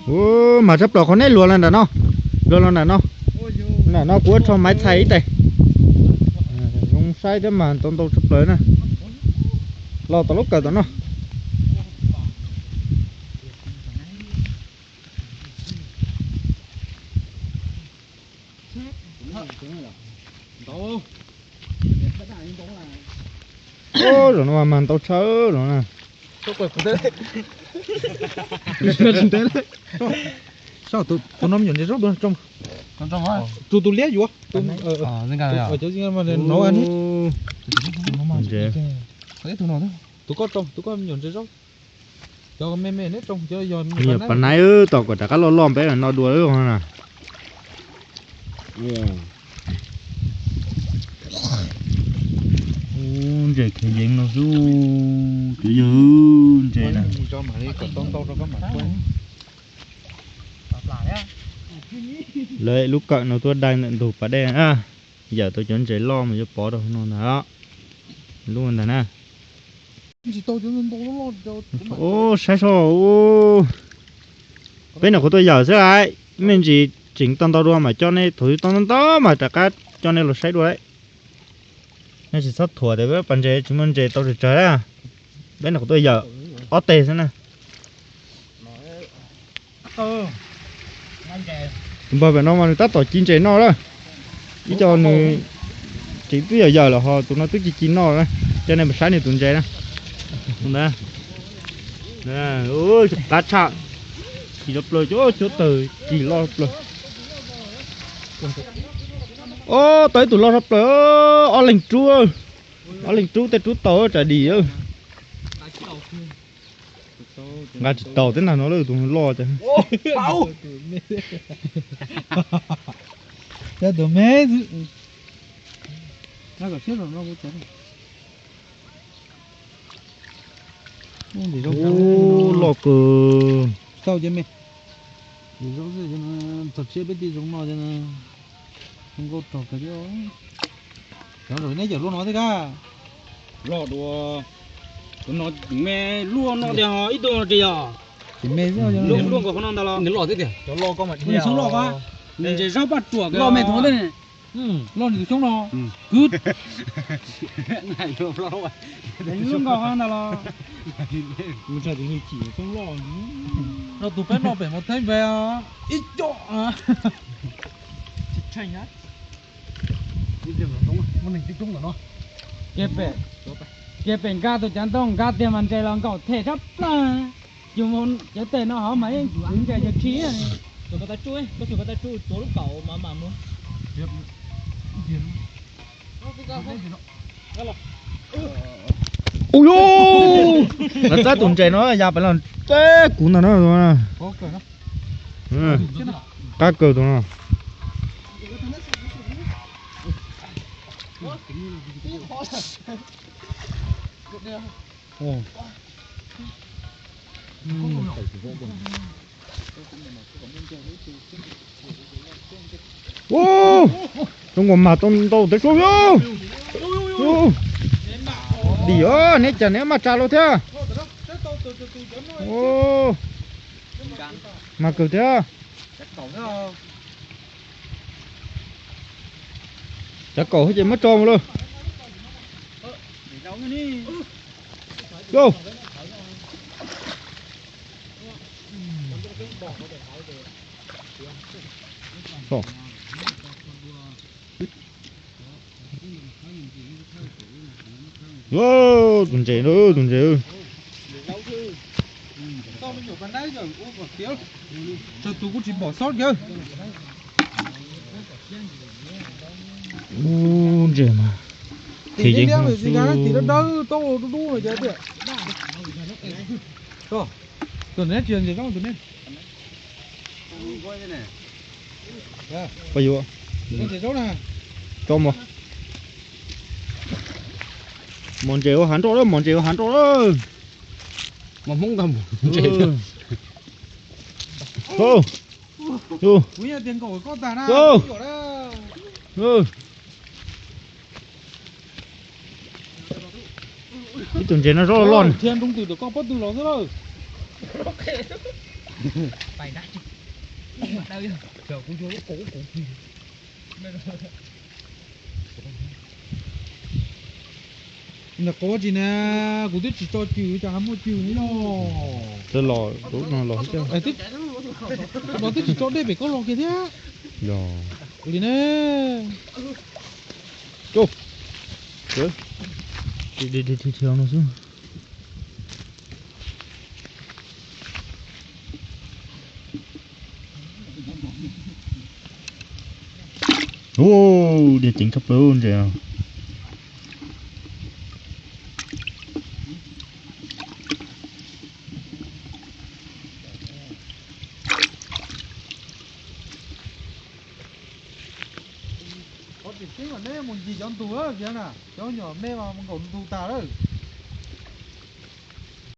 Ua, mas tshaj plaws qhov nej luag los nram no, luag los nram no. Nram no kuv rho maiv txhais ib tes. Zoo saib thiab mas ntau ntau tshaj plaws na. Los tom lub kawm tom no. Ub, zaum no mas ntau tshaj zaum no. Tus no me nyuam ntses zaub dua, tus tus liab yuav, tus koj, tus koj me nyuam ntses zaub. Cov me me neb tsoo, cov yog me nyuam pas naib, tom kom rov qab loj loj peb no dua na. Ub, ntses khev yeev no xwb, cov yawg, ntses na. Lawv lub kawm no tuaj dai ntawm ntug pas dej, yawm tau cov ntses loj mas yuav pov rau no ntag. Lub ntag na. Ub, saib soj, peb nyuam qhuav tuaj yawm xwb lawm, me ntsis tseem tau ntau dua mas coj nej, thaum twg tau ntau ntau mas rov qab coj nej los saib dua lawm. Nej tsis txhob thuam tias peb pas ntses tsis muaj ntses tau tsawg tsawg na. Peb nyuam qhuav tuaj yawm ob teg xwb na. Tus npawg pem no mas nws tab tom ci ntses noj lawm. Ib co nws tseem twb yawm yawm lawm ho tus no twb ci ci noj lawm. Coj nej mus saib nws tus ntses na. Qab tshaj, ci tshaj plaws, cuab tawg ci loj plaws. Ob, tau ib tug loj tshaj plaws, ob leeg rub, ob leeg rub tej rub tau tsam dim. Nqa tsis tau tej ntag no lawm, tus loj cas. Tus me xwb. Ub, loj kawg. Txaus ces me, txaus siab peb thiaj zoo noj ces zoo nkauj tag kawg thiab. Cov neb cawm luaj no thiab kab. Loj dua. Tus no me luaj no tiag ho ib tug no ces yog. Luaj nkaus qhov no ntag los. Nws loj thiab tiag. Cov loj koj mas dhia xyoob loj kab. Nws ntses zaub paj ruam kawg. Loj me tus thiab ne. Loj nws tus xyoob no. Kwv. Luaj nkaus qhov no ntag los. Mus txog tus niag chim xyoob loj. Rau tus peb noj pem mus theeb npe ib co. Kiag pem, kiag pem nkag tus cav ntoo nkag tiag mas ntses los nkaum them tshaj plaws. Yus mus cov teg no hov mas yeej kwv ntses yog tshis. Koj tsum koj tab tsuj tuav lub kaum mas mam mus. Ub, yuj, lawv txab tus ntses no ya pem los teb kuv ntag na. Qab kawg tus no. Ub, zoo nkaus mas tau ntau tej suab. Dim, neb cas neb maj tsa lauj thiab. Mas kawg thiab. Cov kaum ces muab tso mus lawm. Tus ntses, tus ntses. Tus kuj tsis pom xob kiag. Ub, ntses mas. Tim dawb dawb tau dub dub no ces tiag. Tus neb tsis yog ntses zaub tus neb. Pab yuav. Tso mus. Mos ntses ua hav nroj lawm, mos ntses ua hav nroj lawm. Mos Hmoob ntag mos ntses. Kuv yeej tias nkaum koj tag na. Ib tug ntses no zaub loj. Thiab nroo twm rau koj pob tw los xwb lawm. Ntawm qhov tsis na, kuv twb tsis tso cws, cas ho muaj cws li no. Los, los twb tsis tso dej pem koj los kiag thiab. Ua li ne. Ub, dej ceev tshaj plaws ntses. Qhov tseem ceeb mas neb mus ncig cov ntug kiag na, cov nyuam me mas nkaum ntug tag lawm.